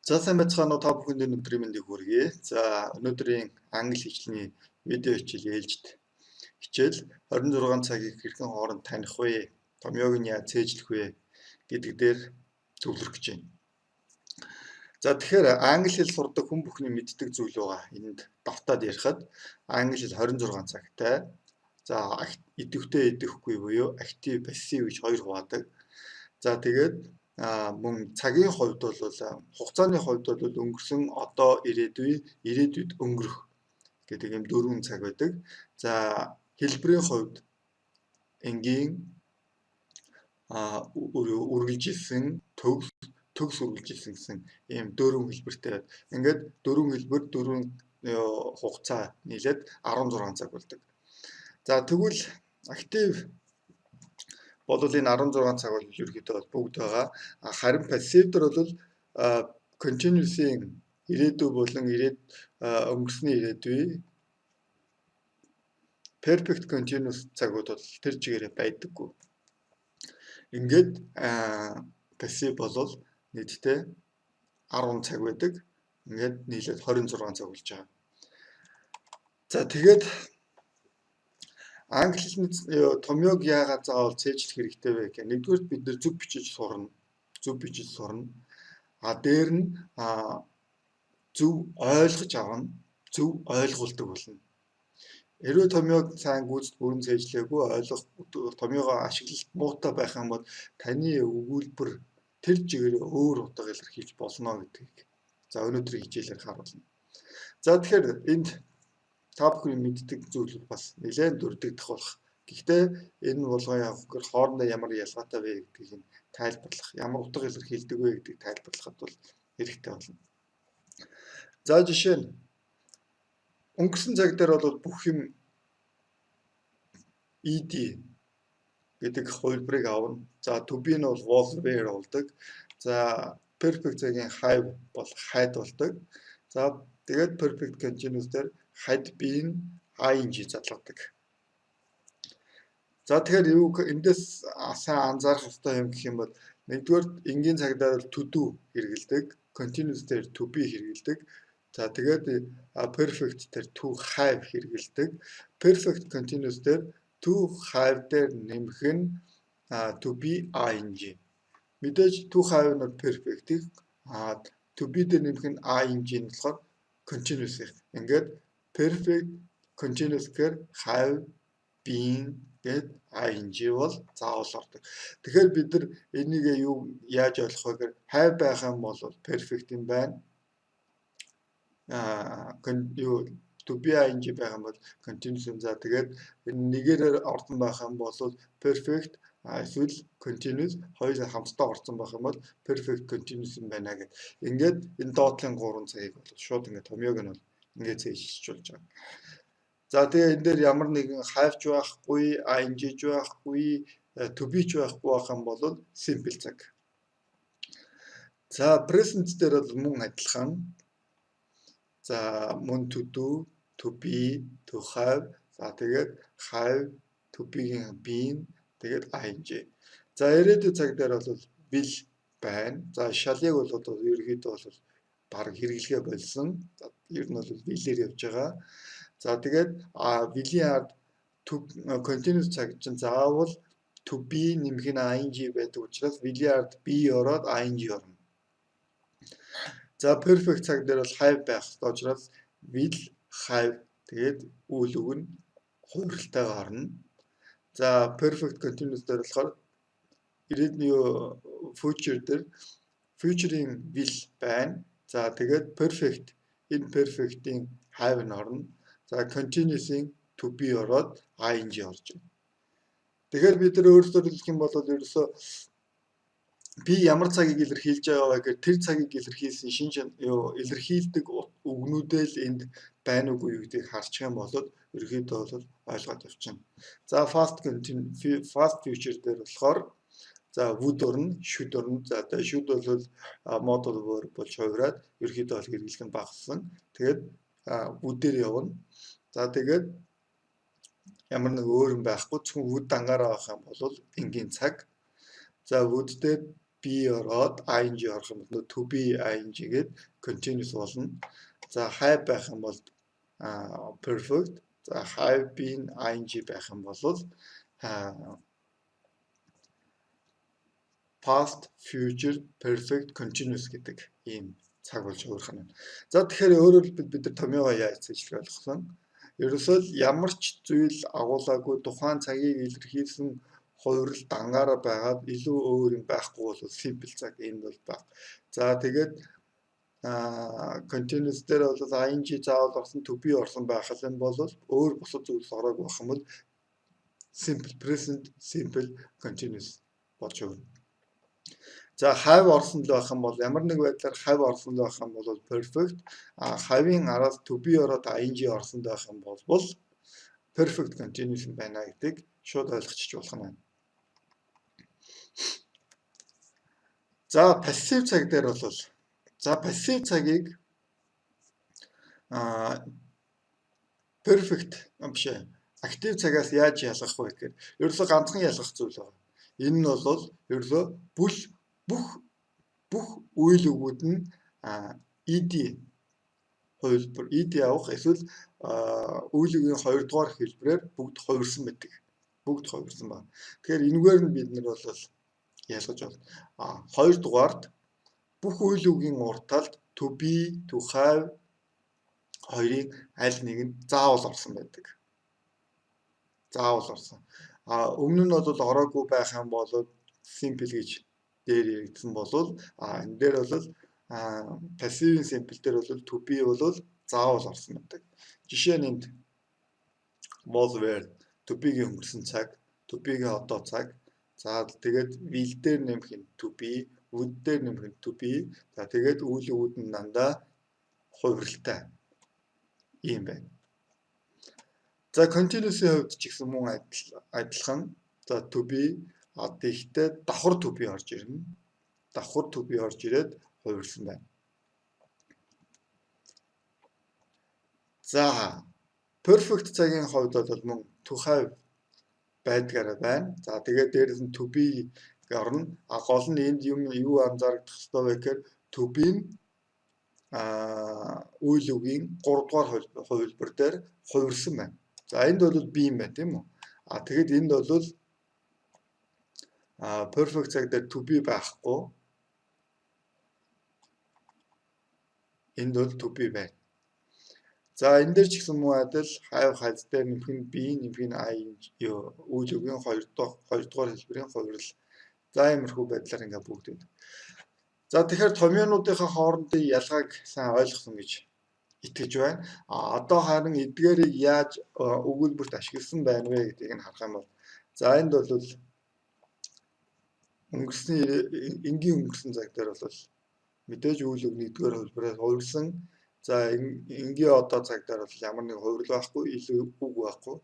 За, сайн байцгаана уу, та бүхэнд өнөөдрийн мэндийг хүргэе. За, өнөөдрийн англи хэлний видео хичээл ээлжит хичээл 26 цагийг хэрхэн хооронд таних вэ? Томьёог нь яаж цээжлэх вэ гэдэг дээр төвлөрөх гэж байна. За, тэгэхээр англи хэл сурдаг хүн бүхний мэддэг зүйл байгаа. Энд давтаад ярихад англи хэл 26 цагтай. За, идэвхтэй, идэвхгүй буюу active, passive гэж хоёр хуваадаг. За, тэгээд мөн цагийн хувьд бол, хугацааны хувьд бол өнгөрсөн, одоо, ирээдүй, ирээдүйд өнгөрөх гэдэг юм дөрвөн цаг байдаг. За, хэлбэрийн хувьд энгийн, үргэлжилсэн, төгс, төгс үргэлжилсэн гэсэн ийм дөрвөн хэлбэртэй. Ингээд дөрвөн хэлбэр, дөрвөн хугацаа нийлээд 16 цаг болдог. За, тэгвэл active бол энэ 16 цаг бол ерөнхийдөө бол бүгд байгаа. Харин passive дээр бол continuous-ийн ирээдүй болон өнгөрсний ирээдүй, perfect continuous цагууд бол тэр чигээрээ байдаггүй. Ингээд passive бол нийтдээ 10 цаг байдаг. Ингээд нийлээд 26 цаг болж байгаа. За, тэгээд англи хэлний томьёог яагаад заавал цээжлэх хэрэгтэй вэ гэхээр нэгдүгээрт бид нар зөв бичиж сурна. Зөв бичиж сурна. А дээр нь зөв ойлгож авна. Зөв ойлгуулдаг болно. Хэрвээ томьёог сайн гүйцэд бүрэн цээжлээгүй, ойлгох, томьёогоо ашиглалт муутай байх юм бол таны өгүүлбэр тэр чигээр өөр утга илэрхийлж болно гэдгийг за өнөөдрийн хичээлээр харуулна. За, тэгэхээр энд та бүхний мэддэг зүйлүүд бас нэлээд дурддагдах болох. Гэхдээ энэ болгон яг гэхээр хоорондоо ямар ялгаатай вэ гэдгийг нь тайлбарлах, ямар утга илэрхийлдэг вэ гэдгийг тайлбарлахад бол хэрэгтэй болно. За, жишээ нь өнгөрсөн цаг дээр бол бүх юм ed гэдэг хувилбарыг авна. За, to be нь бол was, were болдог. За, perfect цагийн have бол had болдог. За, тэгээд perfect continuous дээр had been ing залгадаг. За, тэгэхээр юу эндээс сайн анзаарах ёстой юм гэх юм бол нэгдүгээр энгийн цагдаа бол to do хэрэглэдэг, continuous дээр to be хэрэглэдэг. За, тэгээд perfect дээр to have хэрэглэдэг. Perfect continuous дээр to have дээр нэмэх нь to be ing. Мэдээж to have нь perfect-ийг, to be дээр нэмэх нь ing нь болохоор continuous. Ингээд perfect continuous гэхээр have been гээд ing бол заавал ордог. Тэгэхээр бид нар энийг юу яаж ойлгох вэ гэхээр have байх юм бол perfect юм байна. Юу to be ing байх юм бол continuous юм. За, тэгээд энэ нэгээр орсон байх юм бол perfect эсвэл continuous, хоёр хамтдаа орсон байх юм бол perfect continuous юм байна гэд. Ингээд энэ доотлын 3 цагийг бол шууд ингээд томьёог нь бол ингээд цээжилж болж байгаа. За, тэгээ энэ дээр ямар нэгэн have ч байхгүй, ing ч байхгүй, to be ч байхгүй байх юм бол simple цаг. За, present дээр бол мөн адилхан. За, мөн to do, to be, to have. За, тэгээд have, to be-ийн been, тэгээд ing. За, ирээдүйн цаг дээр бол will байна. За, shall-ыг бол одоо ерөнхийдөө бол бараг хэрэглэгээ болсон. За, ер нь бол will-ээр явж байгаа. За, тэгээд will-ийн ард to continuous цаг чинь заавал to be нэмэх нь ing байдаг учраас will-ийн ард be ороод ing орно. За, perfect цаг дээр бол have байх ёстой учраас will have, тэгээд үйл үг нь хувиралтайгаа орно. За, perfect continuous дээр болохоор ирээдүйн future дээр future-ийн will байна. За, тэгээд perfect, энэ perfect-ийн have нь орно. За, continuous-ийн to be ороод ing орж байна. Тэгэхээр бид нар өөрсдөө хэлэх юм бол ерөөсөө би ямар цагийг илэрхийлж байгаа вэ гэхээр тэр цагийг илэрхийлсэн шинж юу илэрхийлдэг үгнүүдээ л энд байна уугүй юу гэдгийг харчих юм бол ерөнхийдөө бол ойлгоод явчихна. За, past continue, past future дээр болохоор за would орно, should орно. За, тэгээ should бол modal verb болж хувираад ерөнхийдөө бол хэрэглэх нь багассан. Тэгээд would дээр явна. За, тэгээд ямар нэг өөр юм байхгүй, зөвхөн would дангаараа авах юм бол энгийн цаг. За, would дээр be ороод ing орох юм бол to be ing гээд continuous болно. За have байх юм бол perfect. За have been ing байх юм бол past, future, perfect, continuous гэдэг ийм цаг болж хувирах нь. За тэгэхээр өөрөөр хэлбэл бид нар томьёогоо яаж цэжлэх ойлгосон. Ерөөсөө л ямар ч зүйл агуулаагүй тухайн цагийг илэрхийлсэн хувирал дангаараа байгаад илүү өөр юм байхгүй бол simple цаг энэ бол баг. За тэгээд continuous дээр бол ing заавал орсон, to be орсон байх юм бол өөр бусад зүйлс ороогүй байх юм бол simple present, simple continuous болж хувирна. За have орсон л байх юм бол ямар нэг байдлаар have орсон л байх юм бол perfect, а have-ийн араас to be ороод ing орсон байх юм бол perfect continuous байна гэдгийг шууд ойлгочих болох нь байна. За пассив цаг дээр бол за пассив цагийг perfect биш ээ актив цагаас яаж ялгах вэ гэхээр ерөөсөө ганцхан ялгах зүйл байна. Энэ нь бол ерөөсөө бүх үйл үгүүд нь ed хувилбар ed явах эсвэл үйл үгийн 2 дугаар хэлбэрээр бүгд хувирсан байдаг. Бүгд хувирсан байна. Тэгэхээр энэгээр нь бид нар бол ялгаж байна. 2 дугаарт бүх үйл үгийн урд талд to be, to have хоёрын аль нэг нь заавал орсон байдаг. Заавал орсон. Өмнө нь бол ороогүй байх юм бол simple гэж дээр яригдсан болвол энэ дээр бол passive simple дээр бол to be бол заавал орсон байдаг. Жишээ нь энд was were to be-гийн өнгөрсөн цаг, to be-гийн одоо цаг. За тэгээд will дээр нэмэх нь to be, would дээр нэмэх нь to be. За тэгээд үйл үгүүд нь дандаа хувиралтай ийм байна. За continuous-ийн хувьд ч гэсэн мөн адилхан. За to be тэгэхдээ давхар to be орж ирнэ. Давхар to be орж ирээд хувирсан байна. За perfect цагийн хувьд бол мөн to have байдгаараа байна. За тэгээд дээрээс нь to be орно. А гол нь энд юм юу анзаарах ёстой вэ гэхээр to be нь үйл үгийн 3 дугаар хувилбар дээр хувирсан байна. За энд бол be юм байна тийм үү? А тэгэхэд энд бол perfect цаг дээр to be байхгүй. Энд бол to be байна. За энэ дээр ч гэсэн мөн адил have has дээр нэмэх нь be, нэмэх нь I үйл үгийн 2 дугаар хэлбэрийн хувирал. За иймэрхүү байдлаар ингээ бүгд байна. За тэгэхээр томьёонуудынхаа хоорондын ялгааг сайн ойлгосон гэж итгэж байна. Одоо харин эдгээрийг яаж өгүүлбэрт ашигласан байна вэ гэдгийг нь харах юм бол за энд бол өнгөрсөн энгийн өнгөрсөн цаг дээр бол мэдээж үйл үг нэгдүгээр хувилбараар хувирсан. За энгийн одоо цаг дээр бол ямар нэг хувирал байхгүй, илүү үг байхгүй.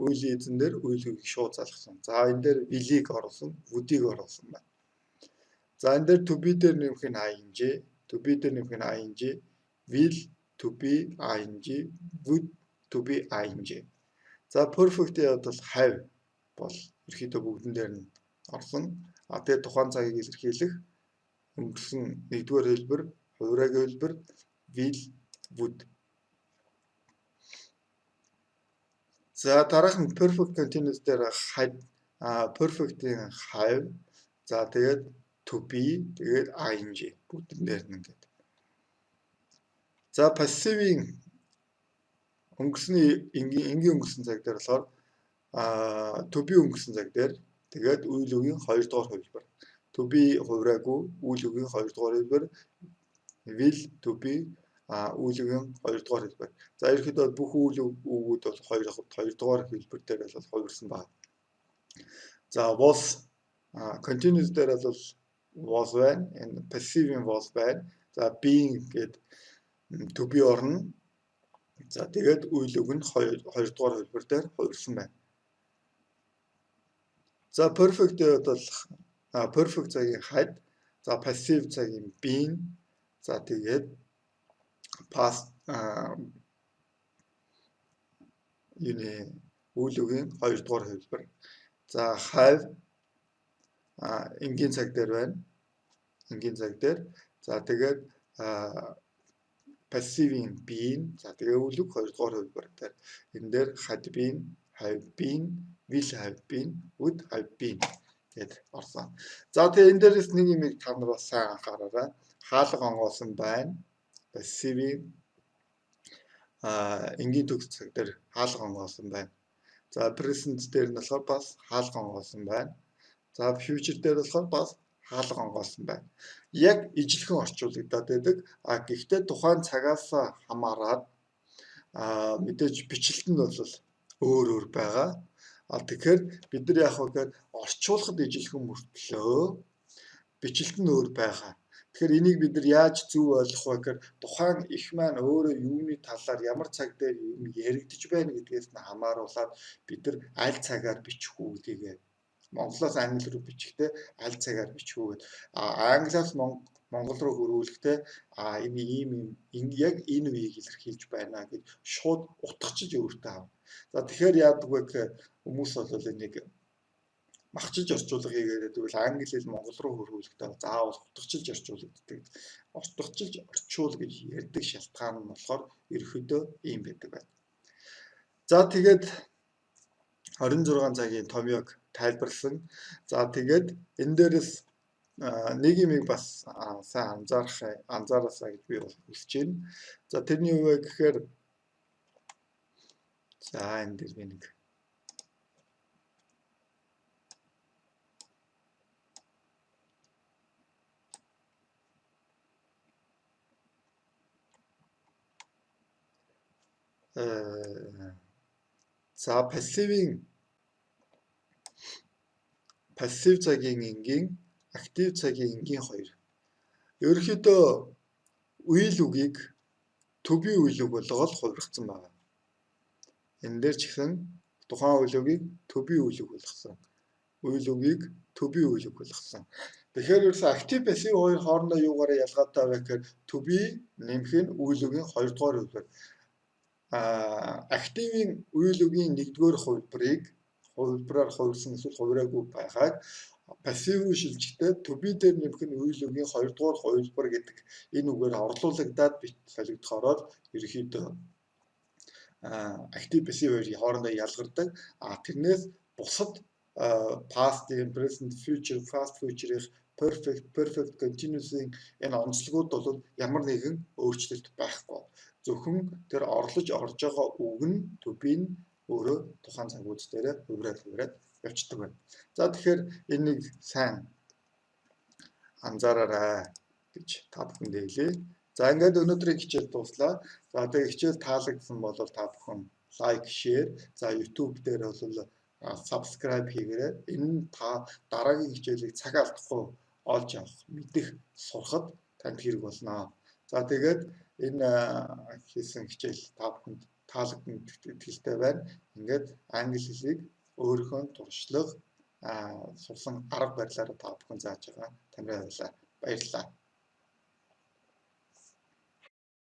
Үйл эзэн дээр үйл үгийг шууд залгасан. За энэ дээр will-ийг оруулсан, would-ийг оруулсан байна. За энэ дээр to be дээр нэмэх нь ing, to be дээр нэмэх нь ing, will to be ing, would to be ing. За perfect-ийн хувьд бол have бол ерөнхийдөө бүгдэн дээр нь орсон. Тэгээд тухайн цагийг илэрхийлэх өнгөрсөн нэгдүгээр хэлбэр, хувираагийн хэлбэр will, would. За дараах нь perfect continuous дээр perfect-ийн have, за тэгээд to be, тэгээд ing бүгдэн дээр нь ингээд. За passive-ийн өнгөрсний энгийн өнгөрсөн цаг дээр болохоор to be өнгөрсөн цаг дээр тэгээд үйл үгийн 2 дугаар хувилбар. To be хувираагүй үйл үгийн 2 дугаар хэлбэр, will to be үйл үгийн 2 дугаар хэлбэр. За ерөнхийдөө бүх үйл үгүүд бол 2 дугаар хэлбэр дээр бол хувирсан байна. За was continuous дээр бол was байна, энэ passive-ийн was байна. За being гээд to be орно. За тэгээд үйл үг нь 2 дугаар хэлбэр дээр хувирсан байна. За perfect дээр бол perfect цагийн had, за passive цагийн been, за тэгээд past юуны үйл үгийн 2 дугаар хэлбэр. За have Энгийн цаг дээр байна. Энгийн цаг дээр. За тэгээд пассивын been, за тэгээ үйл үг 2 дугаар хувилбар дээр. Энэ дээр had been, have been, will have been, would have been гэд орсон. За тэгээ энэ дээрээс нэг юмыг та нар бас сайн анхаараарай. Хаалга онгоосон байна. Пассивын энгийн төгс цаг дээр хаалга онгоосон байна. За present дээр нь болохоор бас хаалга онгоосон байна. За future дээр болохоор бас хаалга онгоосон байна. Яг ижилхэн орчуулагдаад байдаг. А гэхдээ тухайн цагаас хамаарат мэдээж бичлэлт нь бол өөр өөр байгаа. А тэгэхээр бид нар яах вэ гэхээр орчуулахад ижилхэн мөртлөө бичлэлт нь өөр байгаа. Тэгэхээр энийг бид нар яаж зөв ойлгох вэ гэхээр тухайн их маань өөрөө юуны талаар ямар цаг дээр юм яригдж байна гэдгээс нь хамааруулаад бид нар аль цагаар бичих үү гэдгийг Монголоос англи руу бичихтэй аль цагаар бичих үү гэд. А англиас монгол руу хөрвүүлэхдээ энэ ийм юм яг энэ үеийг илэрхийлж байна гэж шууд утгачиж өөртөө авна. За тэгэхээр яадаг вэ гэхээр хүмүүс бол энийг махчилж орчуулга хийгээд тэгвэл англи хэл монгол руу хөрвүүлэхдээ заавал утгачилж орчуулагддаг. Утгачилж орчуул гэж ярьдаг шалтгаан нь болохоор ерөнхийдөө ийм байдаг байна. За тэгээд 26 цагийн томьёог тайлбарлсан. За тэгээд энэ дээрээс нэг юмыг бас сайн анзаараасаа гэж би бол хүсэж байна. За тэрний юу вэ гэхээр за энэ дээр би нэг за пассив цагийн энгийн, актив цагийн энгийн хоёр. Ерөнхийдөө үйл үгийг to be үйл үг болгоод хувиргацсан байна. Энэ дээр ч гэсэн тухайн үйл үгийг to be үйл үг болгосон. Үйл үгийг to be үйл үг болгосон. Тэгэхээр ерөөсөө актив пассив хоёр хоорондоо юугаараа ялгаатай вэ гэхээр to be нэмэх нь үйл үгийн 2 дугаар хувилбар. Активын үйл үгийн 1-р хувилбарыг хувилбараар хувирсан эсвэл хувираагүй байгааг пассив руу шилжихдээ to be дээр нэмэх нь үйл үгийн 2 дугаар хувилбар гэдэг энэ үгээр орлуулагдаад солигдохороо ерөнхийдөө актив пассив хоёрын хоорондоо ялгардаг. А тэрнээс бусад past, present, future, past future-ийн perfect, perfect continuous-ийн энэ онцлогуд бол ямар нэгэн өөрчлөлт байхгүй. Зөвхөн тэр орлож орж байгаа үг нь to be нь өөрөө тухайн цагууд дээр хувираад явцдаг байна. За тэгэхээр энийг сайн анзаараарай гэж та бүхэндээ хэлье. За ингээд өнөөдрийн хичээл дууслаа. За тэгээ хичээл таалагдсан бол та бүхэн лайк, share, за YouTube дээр бол subscribe хийгээрэй. Энэ нь та дараагийн хичээлийг цаг алдахгүй олж авах, мэдэх, сурахад танд хэрэг болно. За тэгээд энэ хийсэн хичээл та бүхэнд таалагдана итгэлтэй байна. Ингээд англи хэлийг өөрийнхөө туршлага сурсан арга барилаараа та бүхэн зааж байгаа. Тамираа байлаа. Баярлалаа.